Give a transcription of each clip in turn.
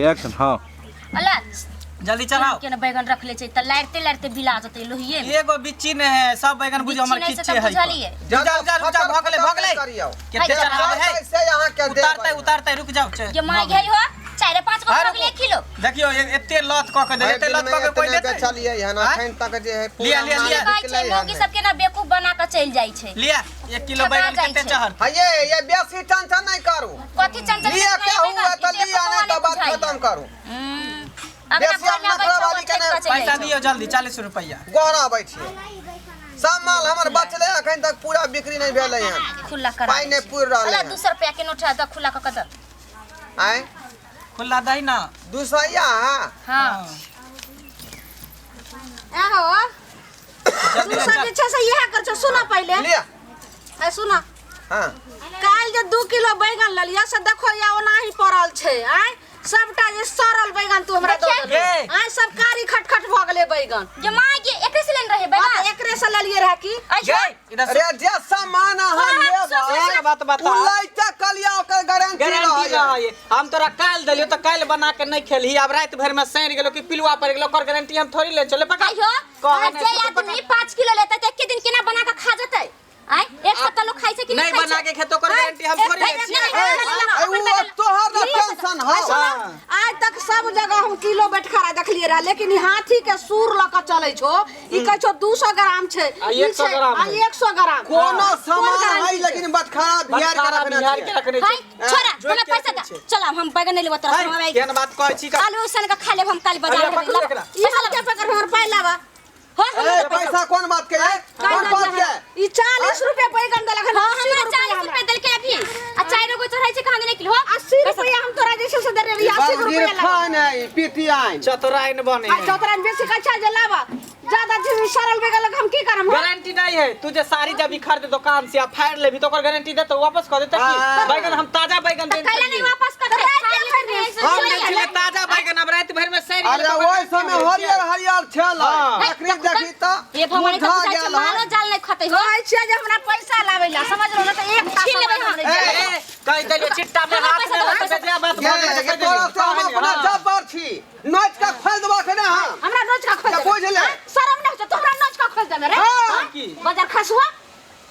Action. हाँ। अला। जल्दी चढ़ाओ। केना बैगन रखले छै त लाड़ते लाड़ते बिला जतै लोहिए में। एगो बिच्ची नहीं है, सब बैगन बुझो हमर बिच्ची नहि छै खिच्चे तऽ है। बुझलियै। रुक जाओ, रुक जाओ, रुक जाओ, भऽ गेलै, भऽ गेलै। करियौ। केते चढ़ावे है? से यहाँ के देबै। उतारते उतारते, रुक जाओ। ये माय गई हो, चारि पाँच गो हाँ, भऽ गेलै रुको। किलो। देखियो, एते लत कऽ के दे, भरि एते लत दिनमे कऽ के कोई एतने देतै? बेचलियै हन। आँय? अखन तक जे है पूरा लिया, लिया, माल लिया। कहै छै बिकलै मौगी हन। सबके ना बेवकूफ बना कऽ चलि जाइ छै। लिया, 1 किलो ठका बैगन जाइ केते छै। चढ़ हये, ये बेसी टेंशन नहीं करू। कथी चंचल? लिया के हुआ तो लिया, नहीं तो बात खत्म करू। अगला बेसी घर में हम आबै नखरा छौ, वाली के छठि कऽ चलि पैसा जाइ छौ। दियो जल्दी, 40 रुपया। गोरा आबै छियै, सब माल हमर बचले, अखन तक पूरा बिक्री नहीं भेलै हन। खुला करा पाइ नहि पुरि रहलै अला हन। 200 रुपया के नोट है तऽ खुला कऽ कऽ दऽ। आँय? खुला दही ना। 200? हाँ। आहो। जल्दी तू ले सब चल। जे छै से इएह कर छौ। सुन पहिले। लिया। आ सुन। हाँ। काल्हि जे 2 किलो बैगन लेलियै से देखो, या ओनाही पड़ल छै। आँय, सबटा जे सड़ल बैगन तू हमरा दऽ देलही। गे। आँय, सब कारी खटखट भऽ गेलै बैगन। जे माय गे, एकरे से लेने रहे हाँ, बैगन? तऽ एकरे से लेलियै रहए की। अच्छा। गे, इधर अरे, जे सामान अहाँ लेबै, एक बात बता। उ लैते कलिया ओकर गारंटी गारंटी रहै। रहै। हम तोरा काल्हि देलियो तऽ काल्हि बना के नहीं खेलही। आब राति भरि में सड़ि गेलो कि पिलुआ पड़ि गेलो, ओकर गारंटी हम थोड़ी ले चले। पका कहियो कह आ नहि जे सकै, पका। आदमी 5 किलो लेतै तऽ एके दिन केना बना कऽ खा जेतै? आँय, एक सप्ताह लोग खाइ छै कि नहीं नहि खाइ बना छै? के खेतो, ओकर गारंटी हम थोड़ी ले छियै। ए, उ तोहर न टेंशन हौ। हाँ। आज तक सब जगह हम किलो बैठखारा देखलियै रहे, लेकिन ई हाथी के सूर लऽ कऽ चलै छौ। ई कहै छौ 200 ग्राम छै। आ ई 100 छै, ग्राम आ है। 100 ग्राम। कोनो कोन सामान है गारंटी छै? लेकिन बटखारा बिहार के बटखारा रखने बिहार के छियै। रखने हाय छै। छोड़ा। जोड़ि हमरा के पैसा रखने दे। छै। चल, हम बैगन नहीं लेबो तोरा से। हम हाय, केहन बात कहै छी का? आलू उसन के खा लेब हम काल्हि बाजार अरे, में। पकड़ू एकरा। ई हम के पकड़, हमर पाइ लाबा। हो हमरा ए, पैसा कोन बात के है? कोन बात के? ई 40 रुपया बैगन देलक हन। हाँ, 80 हमरा रुपया 40 हमरा। रुपया देलकै अभी आ चारि गो चढ़ै छै कहाँ देने किलो। 80 रुपया हम तोरा जे छै से देने रहियै, 80 रुपया लाबा। खान है पीटीआई। चतुराइन बने। आ चौतरा बेसी कहै छै जे लाबा ज्यादा चीज। सड़ल बैगन लग हम की करम, हाँ? गारंटी नहीं है। तू जे साड़ी जब खरीद दुकान से आ फाड़ लेबी तो ओकर गारंटी दे तो वापस कर देते की? हाँ। बैगन हम ताजा बैगन तऽ देन कैला नहीं छलियै। वापस कर हम देन छलियै ताजा बैगन, अब राति भरि में सड़ि गेलै अरे, तऽ ओकर ओहि समय गारंटी हरियर हरियर छल। हाँ। अखनी देखी तऽ ये भगवान के मुरझा बुझाइ छै गेल मालो है। जाल नहीं खतै हो। कहै छियै जे हमरा पैसा लाबै ला, समझ लो ने तऽ एकटा छीन लेबै सामान हम। हम नहि ए, देबै। ए, कहि देलियै चिट्टा में हमरा हाथ पैसा में दो, रख पैसा दे, बात गे, भऽ गेलै, गे, कहि तोरा देलियै। से हम अपना हाँ। जब्बर छी, नोच के खोल देबो अखने हम। हमरा नोच का खोल तऽ देबै। बुझ ले। हाँ? शरम नहि होइ छौ, तू हमरा नोच का खोल देबै रे? हाँ। हाँ? की? बजार खसुआ।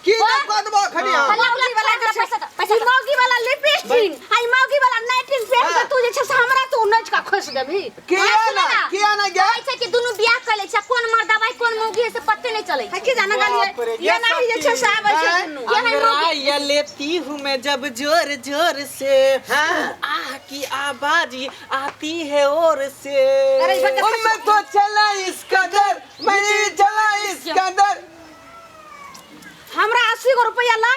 की नहि कऽ देबो अखने हम। हल्ला मौगी वाला जे छै पैसा दे, पैसा ई दे। मौगी वाला लिपस्टिक आ ई मौगी वाला नाइटिन पेन के हाँ। तू जे छै से हमरा तू नोच का खोस देबही? किया सुन ना ना। किया ना गे? कहै छै कि दुनू बियाह कर लै छै, कोन मर्दाबाई कोन मौगी है से पते नहीं चलै है छै। की जाने बाप रे, गेलियै, ये नाही जे छै से आबै छै हैं? दुनू। ये है मौगी। अंगड़ाइयाँ लेती हूँ मैं जब जोर जोर से, हाँ। आह की आवाज आती है और से। अरे, ई बच्चा मैं तो चला इस कदर, मैंने चला इस कदर। हमरा 80 गो रुपया ला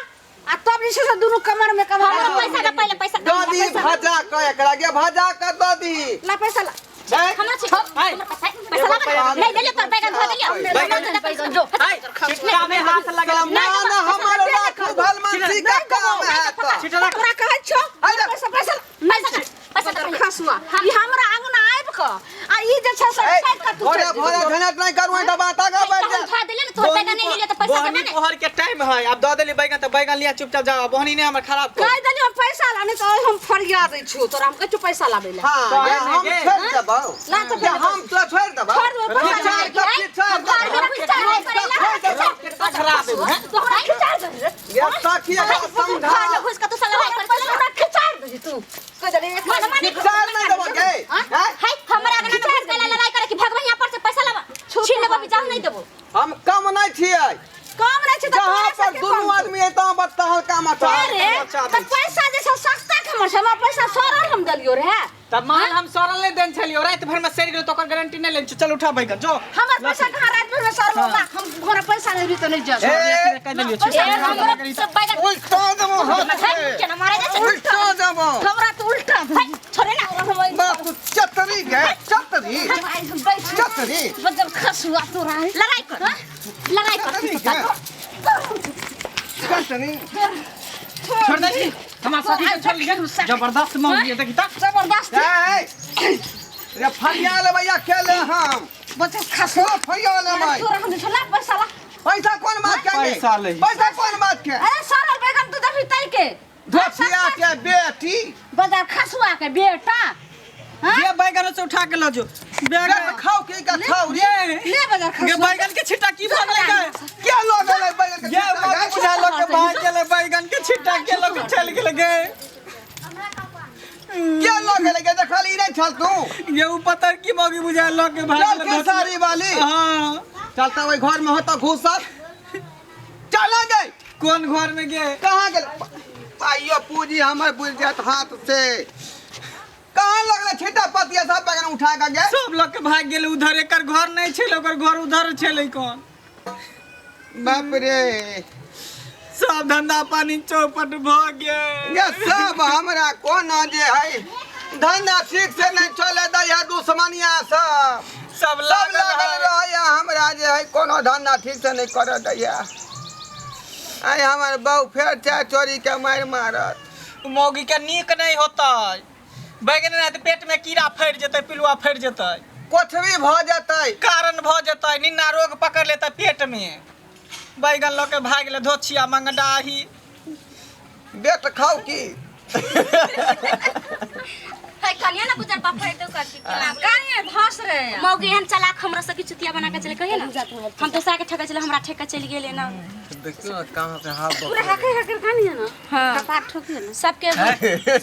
आ तब जे छै से दुनू कमर में कमर। हमरा पैसा दे पहिले, पैसा दे। दऽ दी भजा कऽ एकरा, गे, भजा कऽ दऽ दी। ला, पैसा ला। हैं? हमरा छै हमर पैसा, पैसा लाबा ना। नहीं देलियो तोर बैगन धो देलियो। बैगन पैसा जो। हाय, चिट्टा में हाथ लगा। सामान हमर राखू, भलमनसी का काम है तऽ। चिट्टा रख। तोरा कहै छौ। अरे। पैसा, पैसा ला। पैसा दे, पैसा दे पहिले। खसुआ, ई हमरा अंगना आबि कऽ आ ई जे छै से ए, छाटि कऽ तू भोरे चलि भोरे जेबही। झंझट नहीं करू, तऽ बात आगा बढ़ हम जा। धो देलियो ने तोर बैगन, नहीं लेलियो तऽ पैसा बोहनी देबे ने। पोहर के टाइम है, अब दऽ देली बैगन तऽ बैगन लिया, चुपचाप जाओ। बोहनी नहीं हमर खराब कर। कहि देलियौ पैसा ला, नहि तऽ हम फरिया दै छियौ तोरा। हम कहै छियौ पैसा लाबै ला। हाँ, तो ये आइ हम गे। छोड़ि देबौ। ला तऽ ये पहिले। हम तोरा छोड़ि देबौ। छोड़ि देबौ, पैसा खिचाड़ ला। कऽ, खिचाड़ घर देबौ। में घुसि चढ़ाइ करै ला। कितना खराब है, हैं? तू हमरा खिचा देबही रे? ये सखी एकरा समझा। घर में घुसि कऽ तू सब लड़ाइ करै पैसा हमरा खिचा देबही तू? कहि देलियै एक मन माने। खिचाड़ नहीं देबौ गे, हैं? हाय, हमरा अंगना में घुसि के लड़ाई करे कि भगवान यहाँ पर से पैसा लावा, छीन लेबो, अभी जाओ, नहीं देबो। हम कम नहीं छियै। कम नहि छै तऽ जहाँ तोरा पर सबके दुनू कम छौ। आदमी अयतौ तहाँ काम मचा। अरे, तऽ पैसा जे छै सस्ता के हमर छै, हमरा पैसा सड़ल हम देलियो रहे। तब माल हम सड़ल नहीं देन छलियो, राति भर में सड़ि गेल तो ओकर गारंटी नहीं लेन छौ। चल, उठा बैगन, जो। हमर पैसा कहाँ राति भर में सड़ल बा? हम हमरा पैसा नहीं भी तऽ नहीं जाय। ए, कहि देलियो। ए, हमरो सब बैगन उल्टा देबो हाथ हाय, से। केना मारे जाइ छै? उल्टा देबो। हमरा तऽ उल्टा। हाय, छोड़े ना। बाप, तू चतरी गे, चतरी, चतरी। बजर खसुआ तोरा। लड़ाई कर, लड़ाई कर। चतरी गे, चतरी। छोड़ दे छी हमार साथी के, छोड़ लिया। जबरदस्त मौगी है, देखी ता। जबरदस्त। ए, रे, फरिया लेबै अकेले हम। बजर खसुआ। सब फरिया लेबै। तोरा हम छला, पैसा ला। पैसा कोन बात के? पैसा लही। पैसा कोन बात के? अरे, सड़ल बैगन तू देखी तै के। धोतिया के बेटी। बजर खसुआ के बेटा। जे बैगन से उठा के ल जो। बैगन खाओ के का खाओ रे। ले बजार गे खसो। बैगन के छिट्टा की भऽ गेलै गे? के लऽ गेलै बैगन के गे छिट्टा मौगी गे? बुझा लऽ के भाग गेलै, बैगन के छिट्टा के लऽ के चलि गेलै गे। के लऽ गेलै गे? देखल ई नहि छल तू? गे उ पतर की मौगी बुझा लऽ के भाग चल गेलै। के साड़ी वाली। हाँ। चल तऽ ओहि घर में होतौ घुसल। चल गे। कोन घर में गे? कहाँ गेलै? पाइयो पूंजी हमर बुझि जायत हाथ से। कहाँ लगलै छिट्टा पतिया सब बैगन उठा के गे? सब लऽ के भाग गेलै उधर, एकर घर नहि छलै, ओकर घर उधर छलै। कोन बाप रे, सब धंधा पानी चौपट भऽ गेल। ये सब हमरा कोनो जे है धंधा ठीक से नहीं चले दै है दुश्मनिया सब। सब सब लागल लागल है। रहैया हमरा जे है कोनो धंधा ठीक से नहीं करे दैया। आइ हमर बहू फेर चाय चोरी के मारि मारत। मौगी के नीक नहीं होतै, बैगन नहि तऽ पेट में कीड़ा फड़ि जेतै, पिलुआ फड़ि जेतै। कुछ भी भऽ जेतै, कारण भऽ जेतै, निन्ना रोग पकड़ लेतै पेट में। बैगन लऽ के भागि गेलै धोछिया मंगडाही। बेट खाउ की? है कनिया ना गुजर पा फाड़ दो करती केना। काहे धस रे? मौगी एहन चलाक हमरा सबके चुतिया बना के चले, कहिए ना हम दोसरा के ठके चले, हमरा ठेके चलि गेलै ना। देखियौ कहाँ से हाथ। पूरा हके हके कानी है ना। हाँ। कपार ठोकिए ना। सबके।